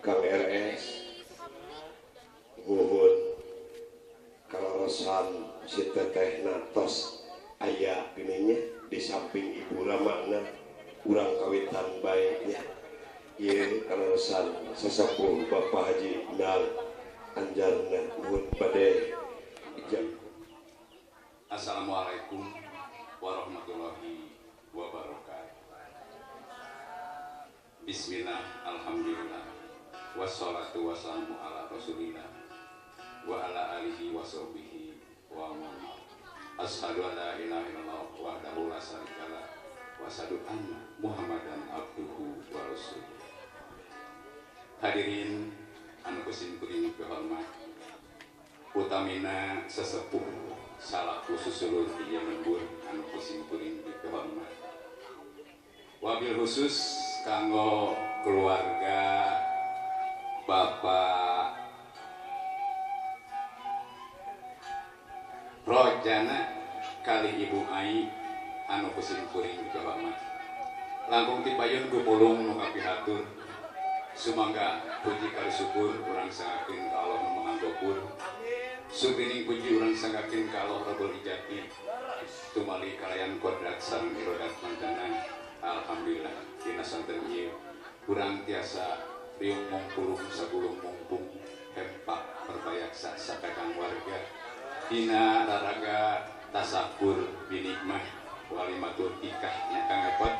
Kang RS nuhun kaleresan si teteh natos aya geuning nya di samping ibu ramana urang kawitan bae nya. Ieu kaleresan sesepuh Bapak Haji Nal Anjarna nuhun bade ijab. Assalamualaikum warahmatullahi wabarakatuh. Bismillah, alhamdulillah, wassalatu wassalamu ala rasulillah wa ala alihi wa sahbihi wa man. Asyhadu an la ilaha illallah wahdahu la syarikalah wa asyhadu anna Muhammadan abduhu wa rasuluh. Hadirin anu kusim kuring kehormat, utamina sesepuh salaku susulur di lembur anu kusim kuring dihormat. Wabil khusus kanggo keluarga Bapak Rojana kali Ibu Ai anu kusim kuring dihormat. Langkung tipayun gumulung nu kapihatur, sumangga puji kali syukur urang sangakeun ka Allah nu Maha Gofur. Sugining puji urang sangakeun ka Allah Rabbul Ijati tumali kalayan kodrat sareng irodat mancana. Alhamdulillah dina sonten ieu urang tiasa riung mungpulung sagulung mumpung hempak perbayaksa sakakang warga dina raraga tasakur binikmah walimatul nikah nya Kang Epot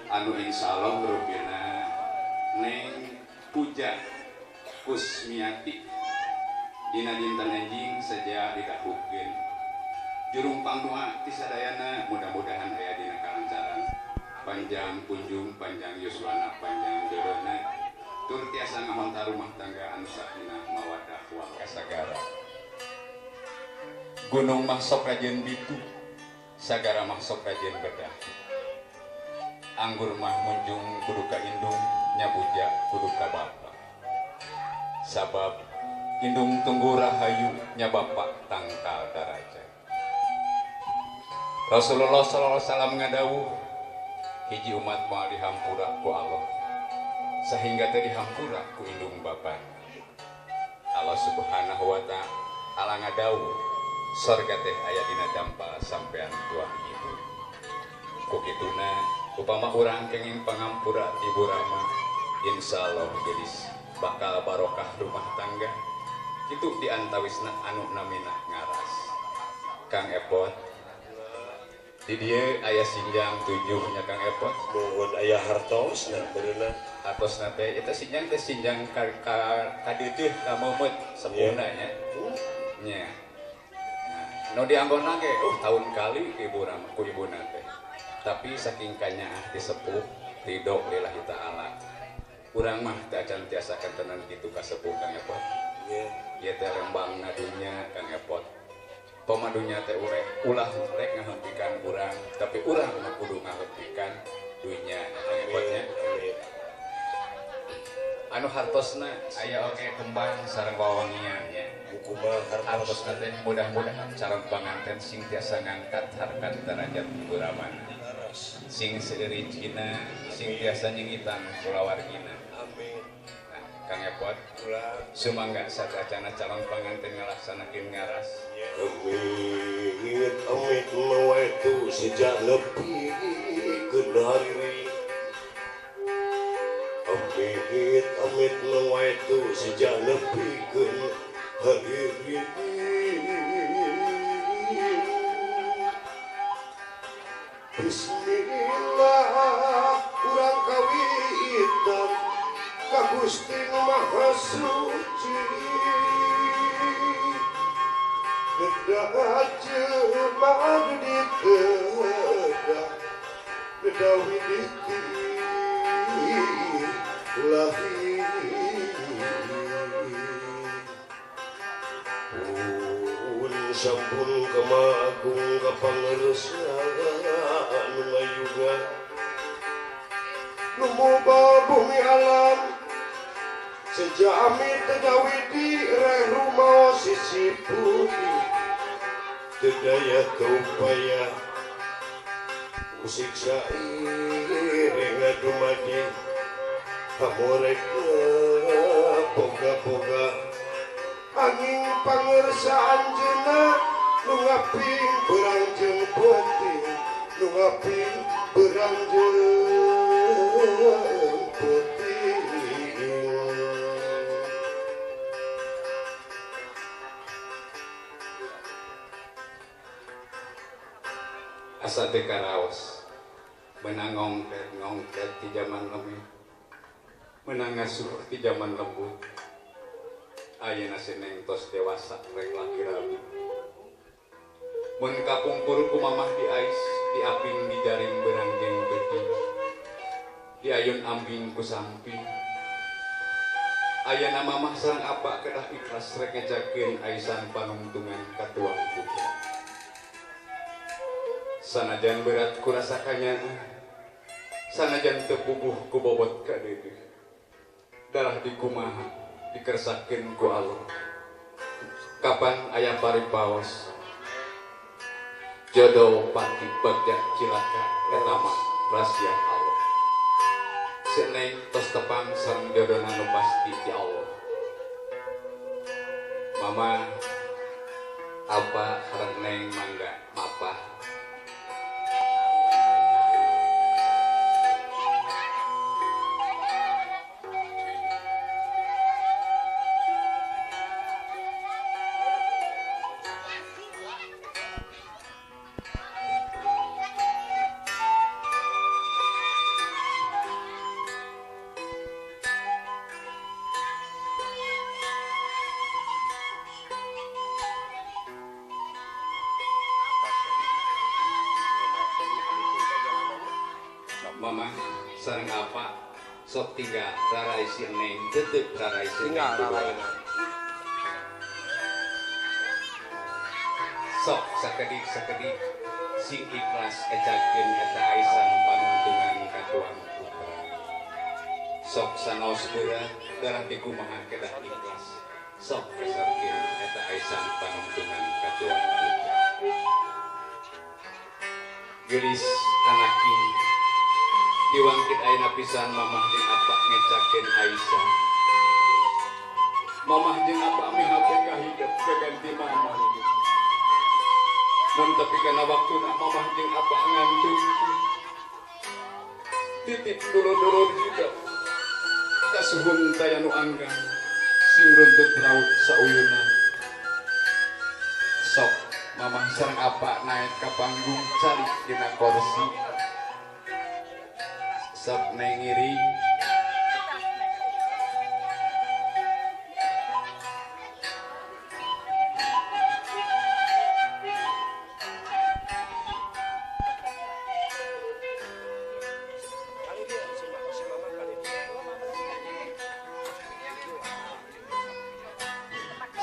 anu insyaallah rupina Neng Puja Kusmiati dina dinten enjing saja didahutkeun jurung pangdoa ti sadayana mudah-mudahan aya dina kalancaran panjang kunjung panjang yuswana panjang jodona tur tiasa ngahonta rumah tangga anu sakinah mawaddah warahmah sagara. Gunung mah sok rajeun bitu, sagara mah sok rajeun bedah. Anggur mah munjung kudu ka indung, nyabuja kudu ka bapa. Sabab indung tunggu rahayu nya bapak tangkal daraja. Rasulullah sallallahu alaihi wasallam ngadawuh hiji umat moal dihampura ku Allah sehingga teh dihampura ku indung bapa. Allah subhanahu wa ta'ala ngadawuh sorga teh aya dina dampal sampean tuang ibu. Ku kituna upama urang kenging pangampura ibu rama, insyaallah gelis bakal barokah rumah tangga. Kitu diantawisna anu namina ngaras. Kang Epot di dieu aya sinjang 7 nya Kang Epot. Nuhun aya hartosna beureunan. Hartosna teh eta sinjang teh sinjang ka kadeudeuh ka meumeut sepuhna nya. Nya. Nah, nu dianggona ge tahun kali ibu rama ku ibuna teh. Tapi saking kanyaah ti sepuh ridho lillahi ta'ala. Urang mah teu acan tiasa kantenan kitu ka sepuh Kang Epot. Ieu teh lembangna dunya Kang Epot. Pemadunya teh ulah rek ngahentikan urang, tapi urang nu kudu ngahentikan dunya Kang Epotnya. Anu hartosna aya oge kembang sareng wawangian nya. Kumaha hartosna teh mudah-mudahan calon panganten sing tiasa ngangkat harkat derajat ibu ramana. Sing seueur rizkina, sing tiasa nyingitan kulawargina. Amin. Nah, Kang Epot, sumangga satacana calon panganten ngalaksanakeun ngaras. Amit amit mawaitu sejak nepi ke hari. Amit amit mawaitu sejak nepi ke hari. Bismillah urang kawitan ka Gusti Nu Maha Suci. Dedah jelema di dedah dedah widiti lahir. Pun sampun kama agung ka pangersa anu ngayuga lumoba bumi alam sejak amit tedawidi reh rumah sisi putih tedaya upaya usiksa iring dumadi Pamorek boga-boga angin pangersa anjeunna nu ngaping beurang jeung peuting nu ngaping beurang jeung peuting. Asa teu karaos menang ngongket-ngongket di zaman lemi, menang ngasuh di zaman lembut. Ayeuna si neng tos dewasa rek laki rabi. Mun kapungkur ku mamah di ais, diaping di jaring beurang jeung peuting, diayun ambing ku samping. Ayeuna mamah sareng apa kedah ikhlas rek ngejakeun aisan panungtungan ka tuang putra. Sanajan berat kurasakanya, sanajan tepuguh ku bobot ka deudeuh. Darah dikumaha dikersakeun ku Allah. Kapan aya paripaos jodoh pati bagja cilaka eta mah rahasia Allah. Seneng tos tepang sareng jodona nu pasti ti Allah. Mama apa sareng neng mangga mapah. Mama sareng apa sok tinggal rarai si neng tetep rarai si neng sok sakedik sakedik sing ikhlas ejakeun eta aisan panungtungan ka tuang putra. Sok sanaos beurang darah dikumaha kedah ikhlas sok resepkeun eta aisan panungtungan ka tuang putra. Geulis anaki diwangkit ayeuna pisan mamah jeung apa ngecakeun Aisyah. Mamah jeung apa mihape ka hidup kaganti mamah. Mun tapi kana waktuna mamah jeung apa ngantun. Titip dulur-dulur hidup. Kasuhun taya nu anggang sing runtut raut sauyunan. Sok mamah sareng apa naik ka panggung cari dina kursi. Sok neng ngiring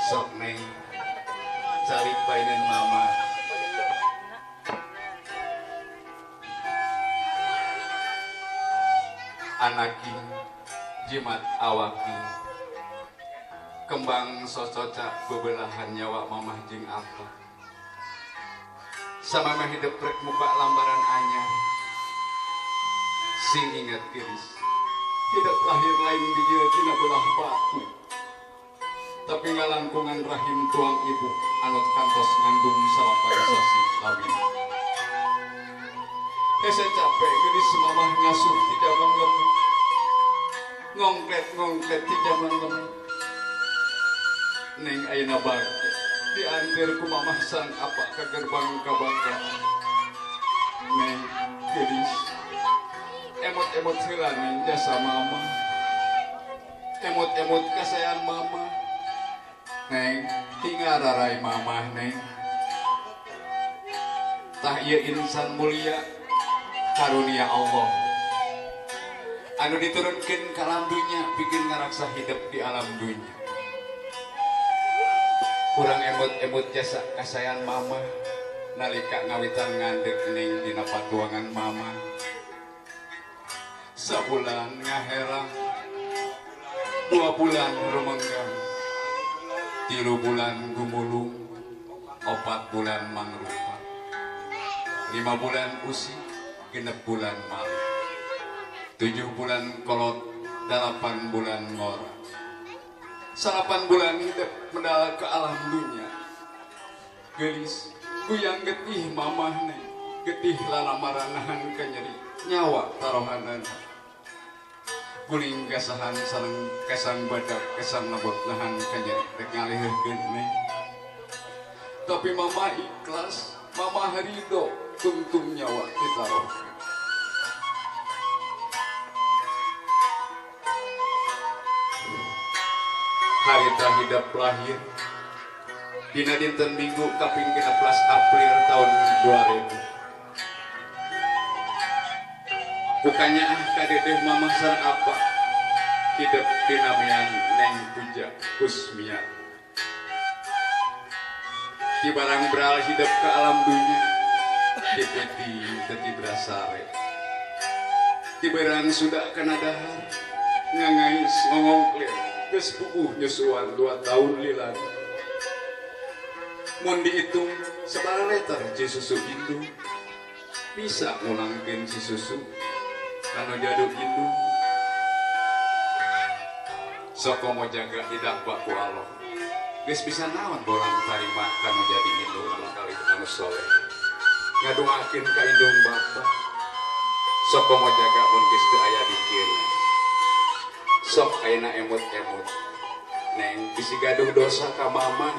sok neng cari painan mama. Anaki jimat awaki kembang sococa bebelahan nyawa mamah jeung apa sama mah hidup rek muka lambaran anyar sing ingat gelis hidup lahir lain bijil tina belah batu tapi ngalangkungan rahim tuang ibu anut kantos ngandung salapan sasi lami. Hese capek gelis mamah ngasuh di zaman lemu ngongklet-ngongklet di zaman lemu neng ayeuna bagja diantir ku mamah sang apa ke gerbang kabanggaan. Neng gelis emot-emot heula neng jasa mama, emot-emot kasayan mama. Neng tinggal rarai mamah neng. Tah ieu insan mulia karunia Allah anu diturunkeun ka alam dunya bikin ngaraksa hidup di alam dunya. Kurang emot-emot jasa kasayan mama nalika ngawitan ngandek ning dina patuangan mama. Sabulan ngaherang, 2 bulan rumenggang, 3 bulan gumulung, 4 bulan mangrupa, 5 bulan usi, 6 bulan malik, 7 bulan kolot, 8 bulan ngora 8 bulan hidup medal ke alam dunia gelis guyang getih mamah neng getih lalamaranahan kanyeri nyawa tarohanan guling gasahan sareng kesang badak kesang nabot nahan kanyeri rek ngalihkeun neng tapi mama ikhlas mama ridho tungtung nyawa ditaruh. Harita hidap lahir dina dinten Minggu kaping 16 April tahun 2000. Bukannya ah kadedeh mamah sareng apa hidup dinamian Neng Puja Kusmia. Di barang beral hidup ke alam dunia dipeti teti berasare. Di barang sudah kena dahar ngangais ngongongklir geus puguh nyusuan 2 tahun lila. Mun dihitung sabaraha liter ci susu indung bisa ngulangkeun ci susu kanu jadu indung. Sok komo jaga didakwa ku Allah geus bisa naon bolang tarima kanu jadi indung kali anu soleh ngadoakeun ka indung bapa. Sok komo jaga mun geus teu aya dikirna. Sok ayeuna emut-emut neng bisi gaduh dosa ka mama,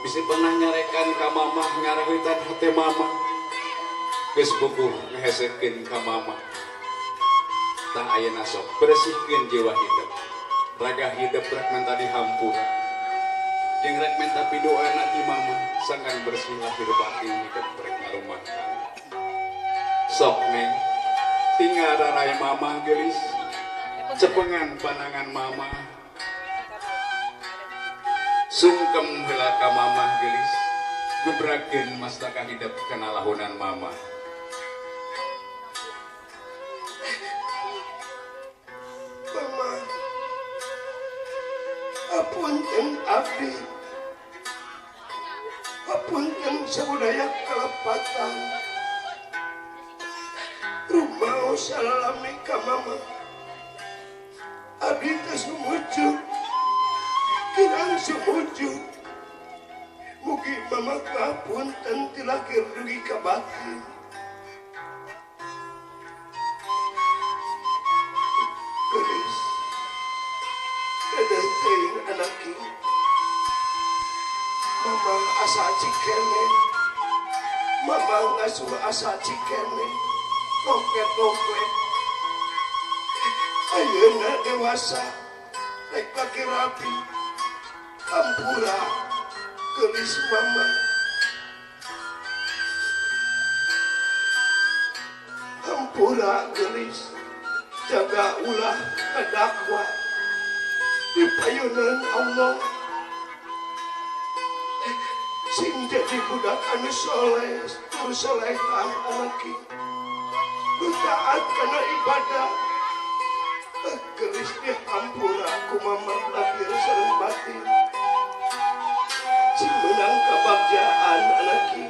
bisi pernah nyarekan ka mama, ngarahuitan hate mama geus bukuh ngehesekeun ka mama. Tah ayeuna sok bersihkeun jiwa hidup raga hidup rek menta dihampura jeung rek menta pidoana ti mama sangkan bersih lahir batin hidup rek ngarumah tangga. Sok neng tinggal rarai mama geulis cepengan panangan mama sungkem heula ka mama geulis gubrakeun mastaka hidup kana lahonan mama. Mama apunten abdi, apunten sabudaya kalepatan rumaos salalami ka mama. Abdi teh sumuju kirang sumuju mugi mama kapunten ti lahir dugi ka batin. Gelis dedeh teuing anaki mama asa cikene, mama ngasuh asa cikene tongket-tongket. Ayeuna dewasa rek laki rapi ampura geulis mama. Ampura geulis jaga ulah kadakwa di payunan Allah sing jadi budak anu soleh tur solehah anaki nu taat kana ibadah. Gelis dihampura ku mama lahir sareng batin sing meunang kabagjaan anaki.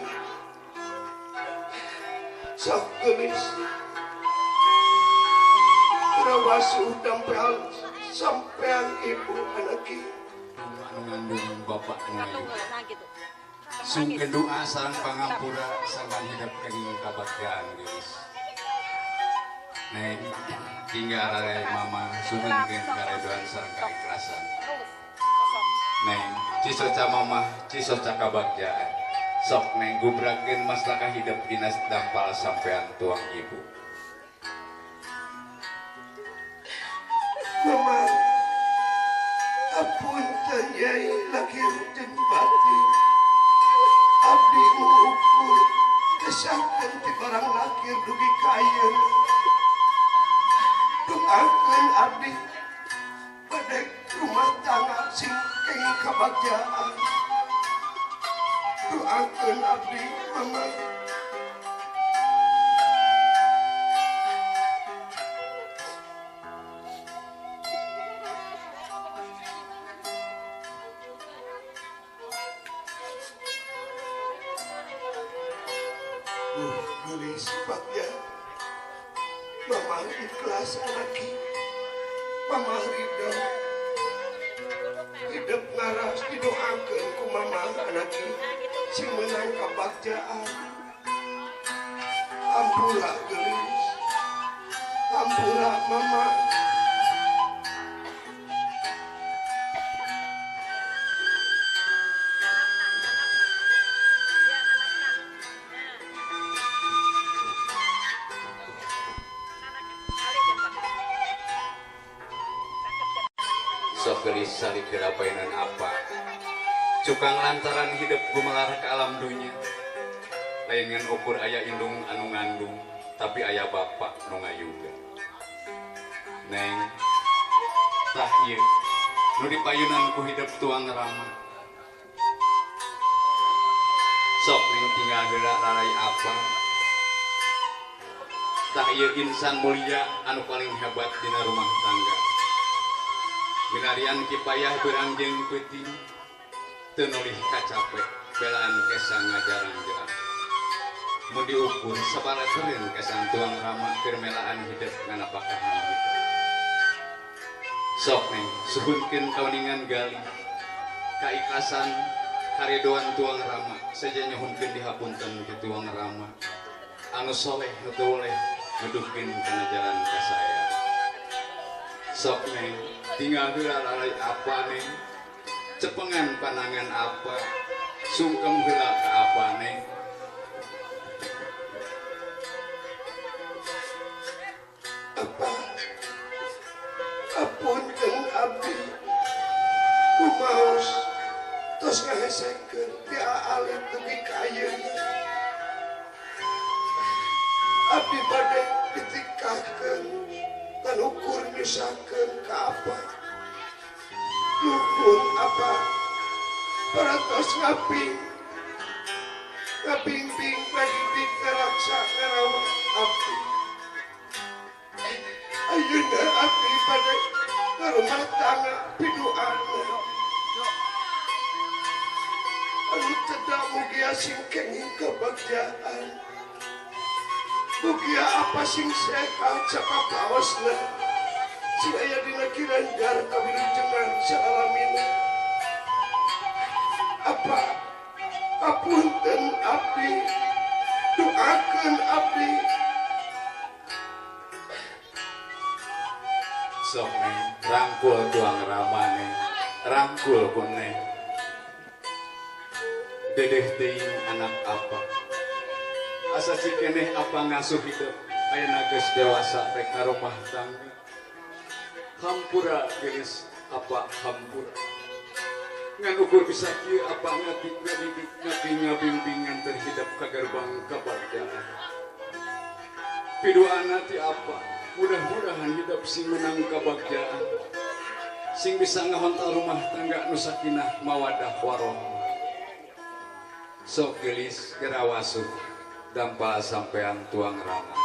Sok gelis rawasuh dampel sampean ibu anaki anu ngandung bapak ngayu sungkeun doa sareng pangampura sangkan hidup kenging kabagjaan gelis. Neng tinggal rarai mama suhunkeun karedoan sareng kaikhlasan. Neng cisoca mama cisoca kabagjaan. Sok neng gubrakeun maslakah hidup dina dampal sampean tuang ibu. Mama apunten yai lahir jeung batin abdi ngukur kesahkeun ti barang lahir dugi ka ayeuna. Doakeun abdi pada rumah tangga sing kenging kabagjaan. Doakeun abdi mama. Geulis bagja mama ikhlas anaki. Mama ridho hidup ngaras didoakeun ku mama anak sing meunang kabagjaan. Ampura geulis, ampura mama. Sok geulis salib dirapainan apa cukang lantaran hidup gumelar ke alam dunya. Lain ngan ukur aya indung anu ngandung, tapi aya bapak nu ngayuga. Neng, tah ieu nu dipayunan ku hidup tuang rama. Sok neng tinggal heula rarai apa. Tah ieu insan mulia anu paling hebat dina rumah tangga. Milarian kipayah beurang jeung peuting, teu nolih kacape, belaan kesang ngajarang-jarang. Mun diukur sabarateun kesan tuang rama keur melaan hidup nganapakahan hidup. Sok neng suhunkeun kauningan gali kaikhlasan karedoan tuang rama saja nyuhunkeun dihapunten ke tuang rama anu soleh nu teu boleh nuduhkeun kana jalan ka saya. Sok neng tinggal heula lalai apa neng, cepengan panangan apa, sungkem heula ka apa neng. Apa apunten abdi kumaos tos ngahesekeun ti aalit dugi ka ayeuna. Abdi bade ditikahkeun tan ukur nyusahkeun ka apa. Nuhun apa parantos ngaping ngabingbing ngadidik ngaraksa ngarawat abdi. Ayeuna abdi bade ngarumah tangga piduana anu teda mugia sing kenging kebagjaan, mugia apa sing sehat sapapaosna sing aya dina kiranjar kawilujengan saalamina. Apa apunten abdi, doakeun abdi. Sok neng rangkul tuang rama neng, rangkul ku neng. Dedeh teuing anak apa asa cikeneh apa ngasuh hidup ayeuna geus dewasa rek ka rumah tangga. Hampura geulis apa hampura ngan ukur bisa kieu apa ngatik ngadidik ngati ngabimbingan terhidap ka gerbang kabagjaan. Piduana ti apa mudah-mudahan hidup sing menang kabagjaan, sing bisa ngahontal rumah tangga nu sakinah mawadah warohmah. Sok geulis gerawasuh dampal sampean tuang rama.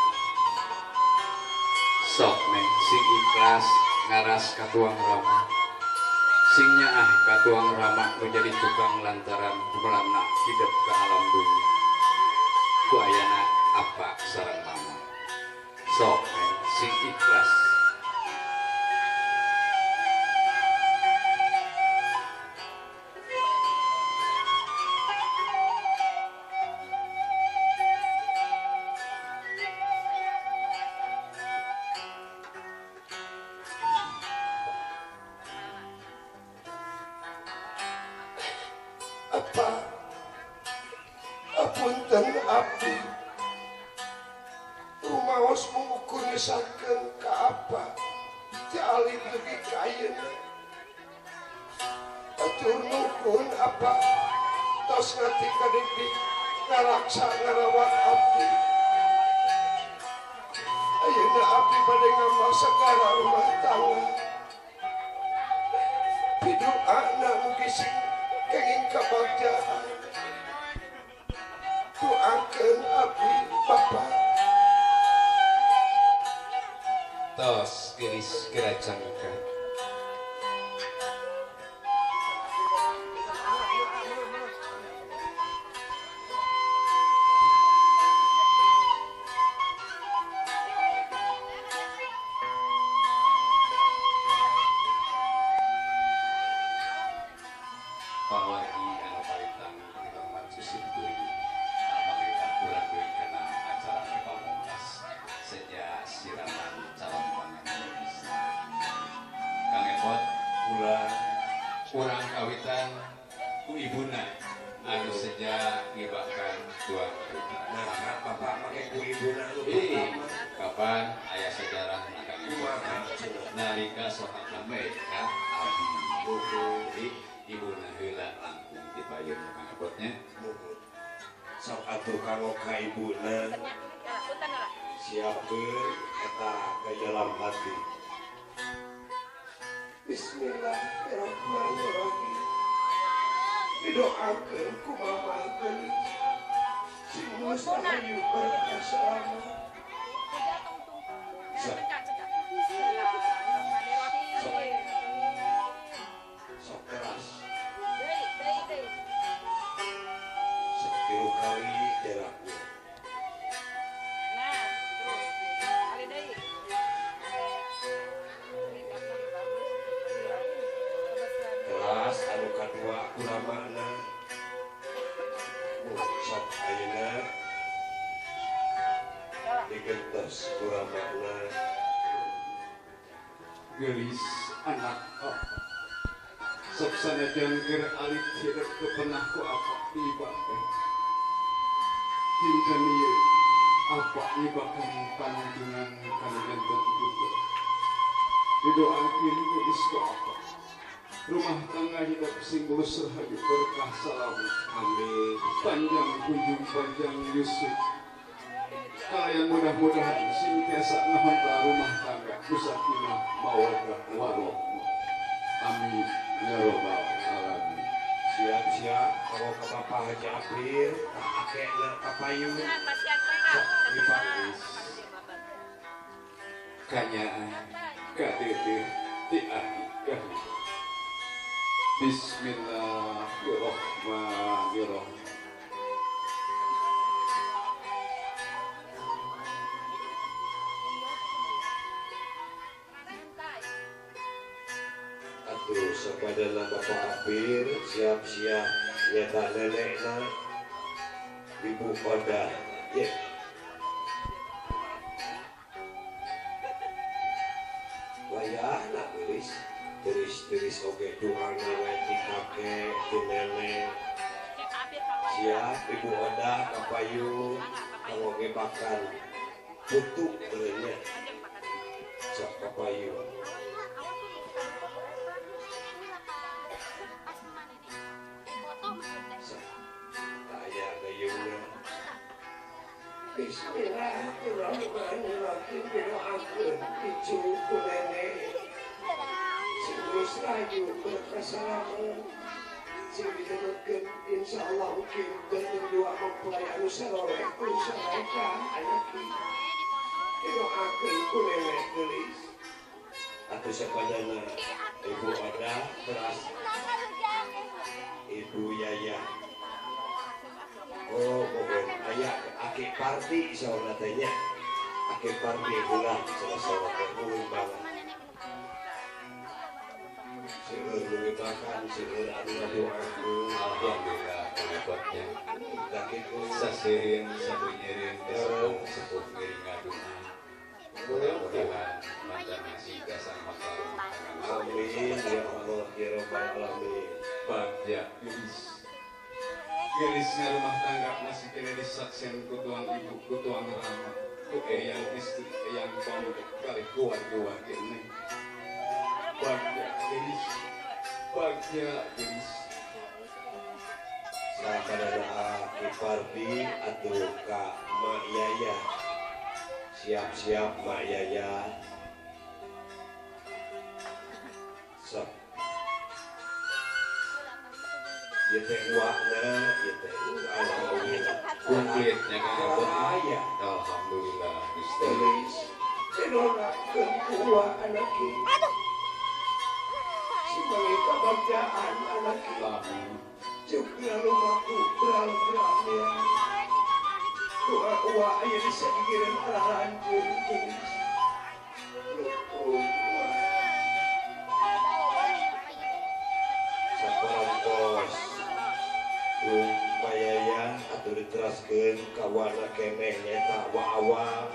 Sok neng sing ikhlas ngaras ka tuang rama, sing nyaah ka tuang rama menjadi tukang lantaran melana hidup ke alam dunia. Ku ayana apa sareng mama. Sok neng sing ikhlas. Apa apunten abdi rumaos mengukur nyusahkeun ka apa ti alit dugi ka ayeuna. Atur nuhun apa tos ngati kadidik ngaraksa ngarawat abdi. Ayeuna abdi bade ngamal sagara rumah tangga. Piduana mugi sing kenging kabagjaan. Doakeun abdi bapa. Tos geulis geracangka. Siraman calon panganten istri. Kang Epot ulah urang kawitan ku ibuna anu seja ngibakan tuang putra. Nah, bapak make ku ibuna nu kapan aya sejarah Kang Epot nalika sokat lambe ka abdi. Jadi ibuna heula langkung dipayun Kang Epotnya. Sok atuh kanggo ka ibuna. Siapkeun eta ke dalam hati. Bismillahirrahmanirrahim. Didoakeun ku mama geulis. Sing geus rahayu berkah selamat. Sok keras. Sok tilu kali jaraknya. Keras anu kadua ulamana. Sok ayeuna digentos ulamana. Geulis anak apa sok sanajan keur alit hirup teu pernah ku apa diibakan. Dinten ieu apa nyibakan panunjunan kana janten putra. Didoakeun geulis ku apa rumah tangga hidup sing mulus rahayu berkah salamet. Amin. Panjang kunjung panjang Yusuf. Kalian mudah-mudahan sing tiasa ngahonta rumah tangga sakinah mawaddah warahmah. Amin ya robbal alamin. Siap-siap kalau ke Bapak Haji April, tak akekna kapayun. Sok dipanggis. Kanyaan kadeudeuh ti ahli kahli. Bismillahirrahmanirrahim. Atuh sapadana Bapak Apir siap-siap nyata nenekna Ibu Odah. Ya. Wayahna geulis. Tulis-tulis oge doana we ti kakek ti nenek. Siap Ibu Odah kapayun kanggo ngebakan putu eueunya. Sok kapayun. Sok aya gayungna. Bismillahirrahmanirrahim. Didoakeun cucu ku nenek. Sing terus rahayu berkah salamet. Sing diturutkeun insyaallah mungkin janten dua mempelai anu saroleh ku sareka anaki. Didoakeun ku nenek geulis. Atuh sapadana Ibu Odah teras Ibu Yaya. Oh, mohon aya aki parti saurna teh nya. Aki parti heula salah teh nuhun banget. Seueur nu ngebakan, seueur anu ngadoakeun. Alhamdulillah kang Da kitu saseureun sabunyereun sepuh-sepuh ngiring ngaduna. Mudah-mudahan mantan sing tiasa makal. Amin ya Allah ya robbal alamin. Bagja geulis. Geulisna rumah tangga masih kene disaksen ku tuang ibu, ku tuang rama, ku eyang istri, eyang pamudek kali keluarga-warga neng. Bagja geulis, bagja geulis. Sapadana Aki Pardi atuh ka Mak Yaya. Siap-siap Mak Yaya. Sok. Ieu teh uakna, ieu teh alhamdulillah. Komplitnya Kang Epot. Aya. Alhamdulillah Gusti. Geulis. Didoakeun ku uak anaki. Sing mangga kabagjaan anaki. Amin. Jukna lumaku beral-beralnya. Doa uak aya di sagigireun araranjeun geulis. Lutung uak. Saparantos Mayaya atuh diteraskeun ka wana keneh nyaeta wa-awa.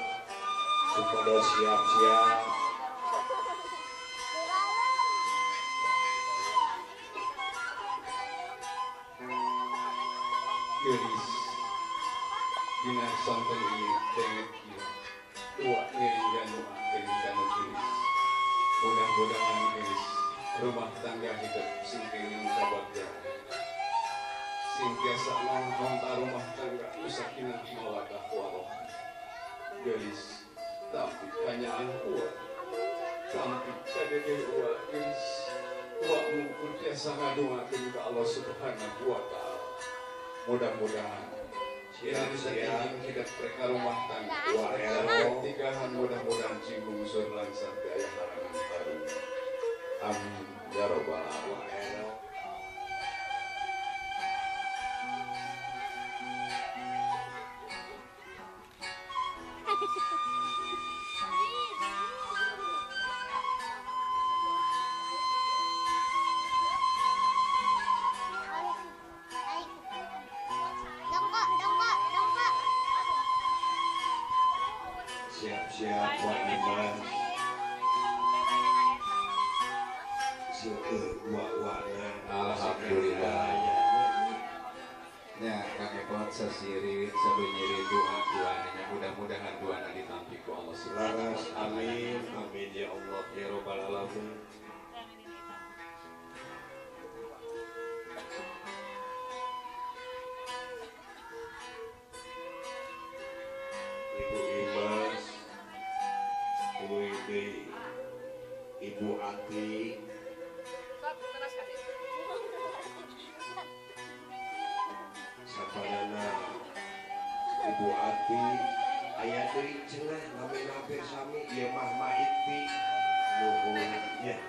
Supados siap-siap. Geulis dina sonten ieu denget ieu uwa ngiringkeun doakeun kana geulis. Mudah-mudahan geulis rumah tangga hidup sing kenging kabagja. Sing tiasa ngongkong rumah tangga nu sakinah mawaddah warahmah. Geulis tapi kanyaan uwa, tapi kadede uwa geulis. Uwa mungkur tiasa ngadoakeun ka Allah Subhanahu wa taala. Mudah-mudahan siap hidup mereka rumah tangga tigahan mudah-mudahan cinggung sur langsung ke ayah harangan baru. Amin ya robbal alamin. Siap-siap buat Dimas. Seueur wa-wana. Alhamdulillah. Ya, Kang Epot sasiri sabenyeri doa doanya mudah-mudahan doana ditampi ku Allah Subhanahu wa taala. Amin amin ya Allah ya robbal alamin. Ibu Imas, Ibu Iti, Ibu Ati, sapanana Ibu Ati, aya deui cenah nami-nami sami ieu mah Maiti nuhun nya.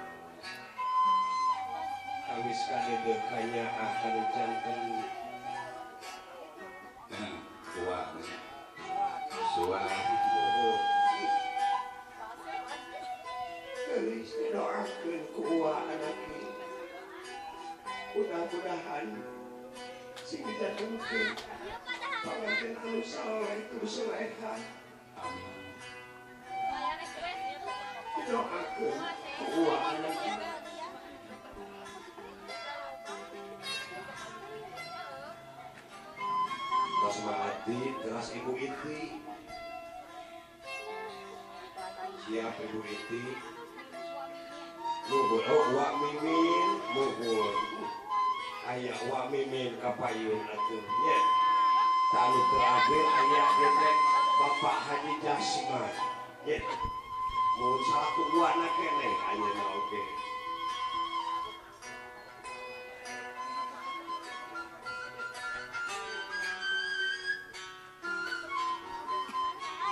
Awis kadeudeuk kanyaah kanu janten tua suara geulis didoakeun ku uwa anak ieu. Mudah-mudahan sing didatengkeun panganten anu saleh tur soleha. Amin. Didoakeun ku uwa anak ieu. Terus Ati, terus Ibu Iti. Siap Ibu Iti. Nuhun, oh Wak Mimin, nuhun. Aya Wak Mimin kapayun atuh nya. Tanu terakhir aya teh Bapak Haji Jasman. Nya. Mun salaku uwana keneh ayeuna oge.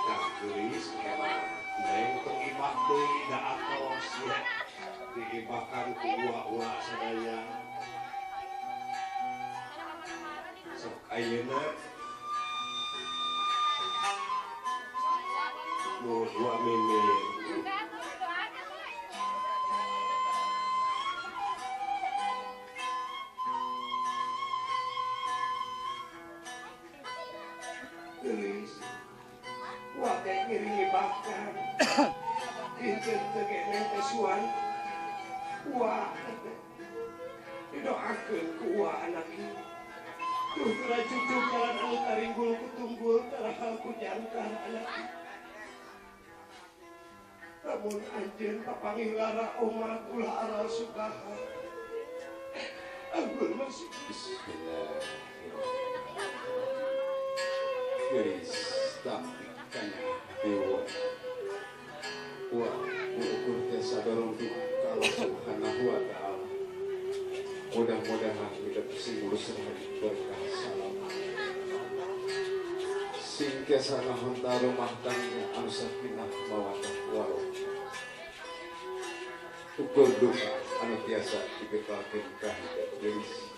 Nah, geulis emang neng tong ibah deui da atos nya. Diibahkan ku uwa-uwa sadaya. Sok ayeuna nuhun Wa Mimin. Geulis wa teh ngiring ibahkan. Dinten teu keneh teh suan. Wa didoakeun ku uwa anak ieu. Duh tara cucu jalan anu taringgul ku tunggul tarahal ku jangkar anak ieu. Lamun anjeun papanggih lara omat ulah aral sukaha. Anggur masih bismillahirrahmanirrahim. Geulis tapi kanya dewa. Wa ukur teh sadorong doa ka Allah Subhanahu wa taala. Mudah-mudahan hidup sing lurus berkah salam. Sing tiasa ngahonta rumah tangga anu sakinah mawaddah warahmah. Ukur duka anu tiasa dibekalkeun ka hidup geulis.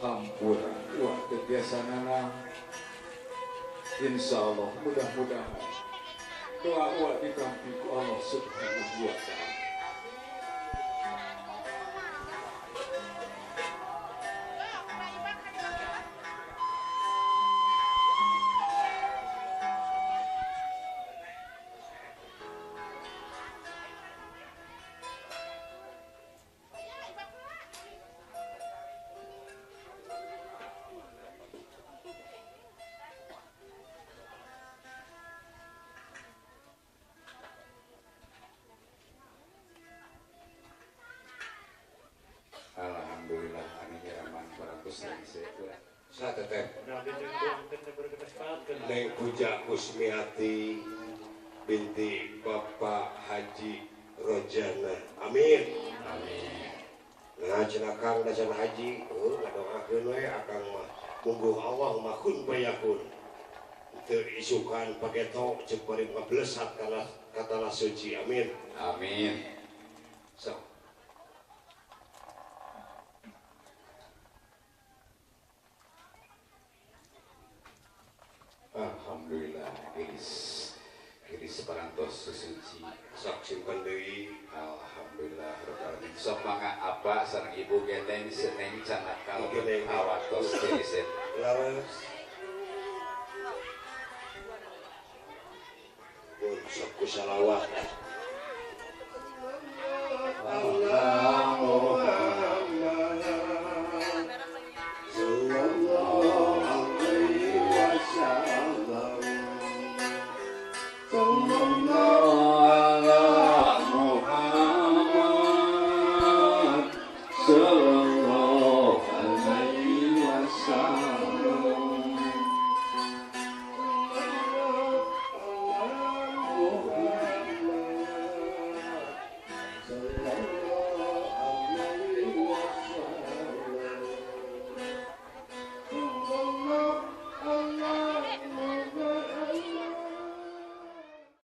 Hampura wa teu tiasa nanang. Insyaallah mudah-mudahan doa wa ditampi ku Allah Subhanahu wa taala. Sa teteh Neng Puja Kusmiati binti Bapak Haji Rojana. Amin. Amin. Nah cenah Kang da cenah haji, heuh ngadoakeun we akang mah. Mungguh Allah mah kun fayakun. Teu isukan pageto ceuk bari ngablesat kana ka tanah suci. Amin. Amin. So. Alhamdulillah gelis gelis parantos sesuci sok simpen deui. Alhamdulillah rabbil alamin. Sok mangga apa sareng ibu gendeng seneng canakal awatos geliset. Laras. Mun sok ku salawat. Allah Muhammad sallallahu alaihi wasallam. Sallallahu ala Muhammad sallallahu alaihi wasallam. Sallallahu